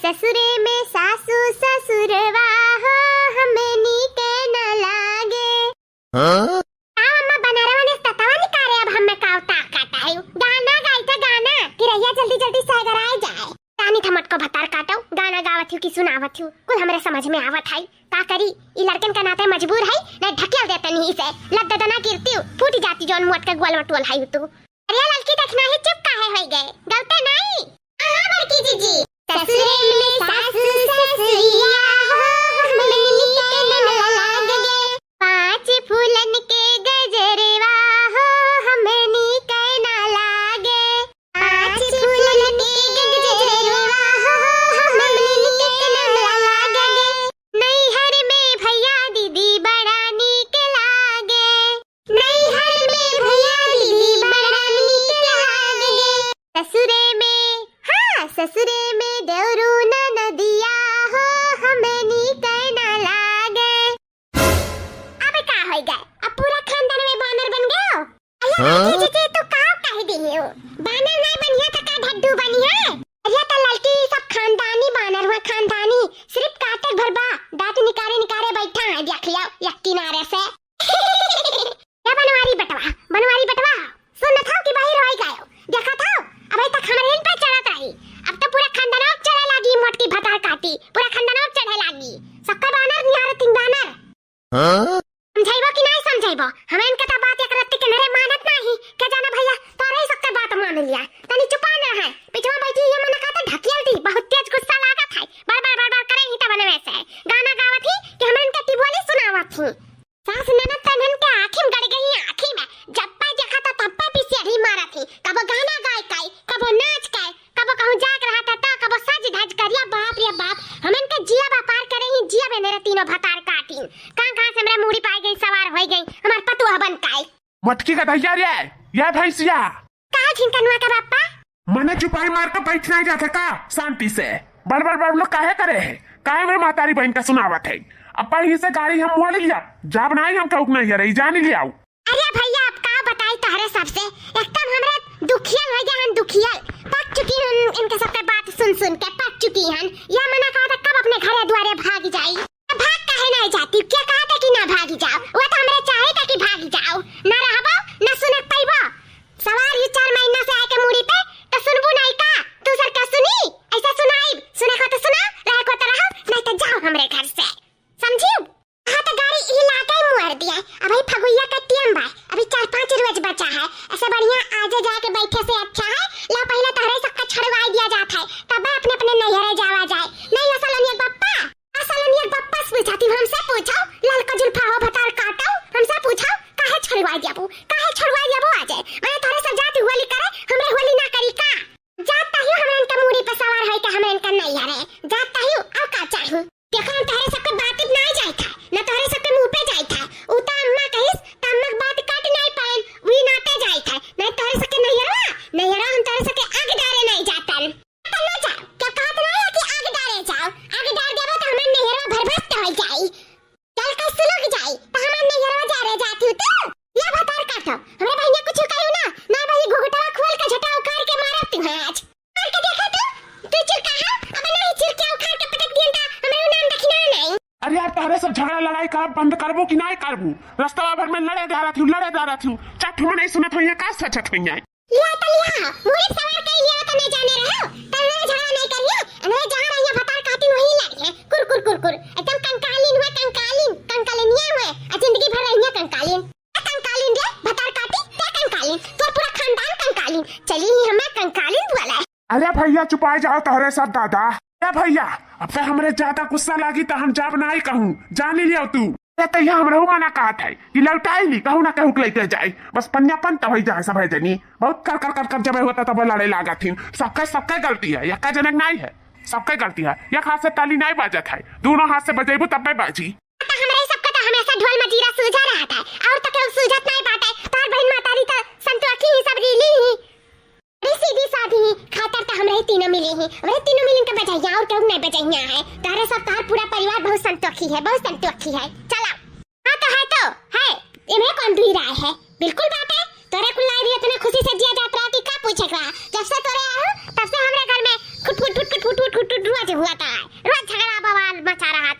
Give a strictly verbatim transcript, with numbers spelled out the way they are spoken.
ससुरे में सासू ससुरवा हो, हमनी के न लागे। हाँ? का अम्मा बनरवा ने ततवा निकारे, अब हमें का ताकत है? गाना गाई था गाना, कि रहिया जल्दी जल्दी सहगराए जाए। तानी था मटको भतार काटो, गाना गावत हूँ कि सुनावत हूँ, कुल हमरे समझ में आवत है। का करी, ई लड़कन का नाते मजबूर है, नहीं ढकेल देते नहीं से, लद दना गिरती हूँ, फूट जाती जौन मोट के गोल मटोल है तू। अरे ललकी, देखना ही चुप काहे होई गए? गलते नहीं। हाँ, हाँ, बड़की जीजी। ससुरे में सासु ससुरिया हो, हमनी के न लागे। पाँच फूलन के गजरवा हो, हमनी के न लागे। पाँच फूलन के गजरवा हो, हमनी के न लागे। नैहर में भैया दीदी बड़ा नीक लागे। नैहर में भैया दीदी बड़ा नीक लागे। ससुरे में, हाँ, ससुरे में देवरू ननदिया हो, हमनी के ना लागे। अब का होई गए? अब पूरा खानदान में बानर बन गयो। अरे हाँ? जीजी, तू का कह दी हो? बानर नहीं बनिया तो का ढड्डू बनिया? अरे तो ललकी, सब खानदानी बानर हुआ, खानदानी। सिर्फ काटे भर बा, दांत निकारे निकारे बैठा है, देख लिया, एक किनारे से। या बनवारी बटवा, बनवारी बटवा, सुनत हौ कि बहिर होई गयो? देखत हौ, अबे तक हमरे इन पे चढ़त रही, अब तो पूरा खानदानो चढ़े लागी, मोटकी भतार काटी, पूरा खानदानो चढ़े लागी। सबका बानर निहारे तीन बानर। हाँ? समझाइबो कि नहीं समझाइबो? हमें इनके तो बात एक रत्ती के नरे मानत नहीं। के जाना भैया, तोरे ही सबके बात मान लिया। तनी चुपा ना है, पिछवा बैठी ये मना कहता ढकियल दी, बहुत तेज गुस्सा लागत है, बड़ बड़ बड़ बड़ करे ही तब में से गाना गावत ही कि हमें इनके टिबोली सुनावत ही। सास ननद तनन के आँखी में गड़ गई, आँखी में। जब पे देखा था तब पे पिसियरी मारत ही। कबो गाना गाय काई, कबो नाच काई, कबो कहूँ जाग रहा था ता, कबो सज धज करिया, बाप रे बाप। हमन के जिया व्यापार करे ही, जिया बेने रे तीनों भतार काटी। कहाँ कहाँ से हमरे मूड़ी पाई गई, सवार होई गई, हमार पतुआ बन काई। मटकी का दैया रे, या भैंसिया। का झिनकनुआ का बापा? मने चुपाई मार के बैठ नहीं जाते का शांति से? बड़ बड़ बड़ लोग काहे करे है? काहे मेरे मातारी बहन का सुनावत है? अब यहीं से गाड़ी हम मोड़ लिया, जाब नहीं हम कहूक नहीं रही, जान लिया। अरे भैया, अब का बताई तहरे सबसे, एकदम हमरा दुखियल हो गया हन, दुखियल। पक चुकी हन इनके सबके बात सुन सुन के, पक चुकी हन। या मना कहा था कब अपने घरे दुआरे भाग जाई। भाग काहे नहीं जाती? क्या कहा था कि ना भागी जाओ? वो तो हमरे चाहे था कि भागी जाओ। ना रहबो, ना सुने पाइबो। सवार ये चार महीना से आके मूड़ी पे, तो सुनबू नहीं का? दूसर का सुनी? ऐसा सुनाई, सुने को तो सुना, रहे को तो रहो, नहीं तो जाओ हमरे घर से। समझियो? हाँ तो गाड़ी ही लाके मुआर दिया। अभी फगुइया का टेम बा, अभी चार पाँच रोज बचा है। ऐसे बढ़िया आजे जाके बैठे से अच्छा है, ला पहले तहरे सबका छड़वाई दिया जात है, तब अपने अपने नैहरे जावा जाए। नहीं हो सलोनिया बप्पा, आ सलोनिया बप्पा से पूछा, तू हमसे पूछो, ललका जुल्फा हो भतार काटो, हमसे पूछो, काहे छड़वाई दियाबू, काहे छड़वाई दियाबू आजे? मैं तोरे सब जाति होली करे, हमरे होली ना करी का? जात तहियो हमरे इनका मूड़ी पे सवार होई के हमरे इनका नैहरे, जात तहियो, और का चाही? देखो, हम तोहरे सबके बात पे ना जाई था, ना तोहरे सबके मुंह पे जाई था। उ त अम्मा कहिस, त अम्मा के बात काट नहीं पाएन, वही नाते जाई था। नहीं तोहरे सबके नैहरवा, नैहरवा हम तोहरे सबके आग डारे नहीं जातन। त ना जाओ, क्या कहत नहीं है कि आग डारे जाओ? आग डार देबो त हमार नैहरवा भरभत्त हो जाई। चल के सुलग जाई, त हमार नैहरवा जा रे जाती तू। या भतार काटो, हमरे बहिनिया कुछ कहू ना, ना बही घुघुटवा खोल के झटा उखाड़ के मारब तू आज। करके देखा तो, तू चिरका है, अब नहीं चिरके उखाड़ के पटक दियन ता, हमरे नाम दखिना नहीं। अरे यार, तोहरे सब झगड़ा लड़ाई का बंद करबू कि नहीं करबू? रस्तवा भर में लड़े जा रही हूँ, लड़े जा रही हूँ, चार ठो नहीं सुनत होइए, का सोचत होइए? लिया तो लिया, मुड़ी सवार के लिया तो नहीं जाने रहो, तब नहीं झगड़ा नहीं करिए, नहीं जहाँ रहिए भतार काटी वहीं लड़िए, कुर कुर कुर कुर, एकदम कंकालीन हुए, कंकालीन, कंकालिनिया हुए, आ जिंदगी भर रहिए कंकालीन। कंकालीन रे, भतार काटी, ते कंकालीन, तोर पूरा खानदान कंकालीन, चली ही हमें कंकालीन बोला है। अरे भैया, चुपाई जाओ तोहरे सब दादा। अरे भैया, अब से हमरे ज्यादा गुस्सा लागी त हम जाब नाई कहूँ, जानी लियो तू। अरे त यहाँ हमरे मना कहत है कि लौटाई ली, कहूँ ना कहूँ के लेके जाई, बस पन्या पन तब जाए सब है जनी। बहुत कर कर कर कर जब होता तब लड़े लागत ही। सबके, सबके गलती है, यक्का जनक नाई है, सबके गलती है। एक हाथ से ताली नाई बाजत है, दोनों हाथ से बजेबू तब बाजी। त हमरे सबका त हमेशा ढोल मजीरा सूझा रहत है, और त केहू सूझत नहीं बाटे। तोहर बहिन महतारी त संतोखी ही, सब रीली ही, बड़ी सीधी साधी ही, खातर त हमरे ही तीनों मिली ही, हमरे तीनों मिली के बजैया, और केहू नहीं बजैया है। तोहरे सब, तोहर पूरा परिवार बहुत संतोखी है, बहुत संतोखी है। चला। हाँ तो है तो है, इमे कौन दुई राय है? बिल्कुल बात है। तोरे कुल लाई भी इतने खुशी से जिया जात रहा कि का पूछे का? जब से तोरे आए हो, तब से हमरे घर में खुट खुट खुट खुट खुट खुट खुट खुट रोज हुआ था, रोज झगड़ा बवाल मचा रहा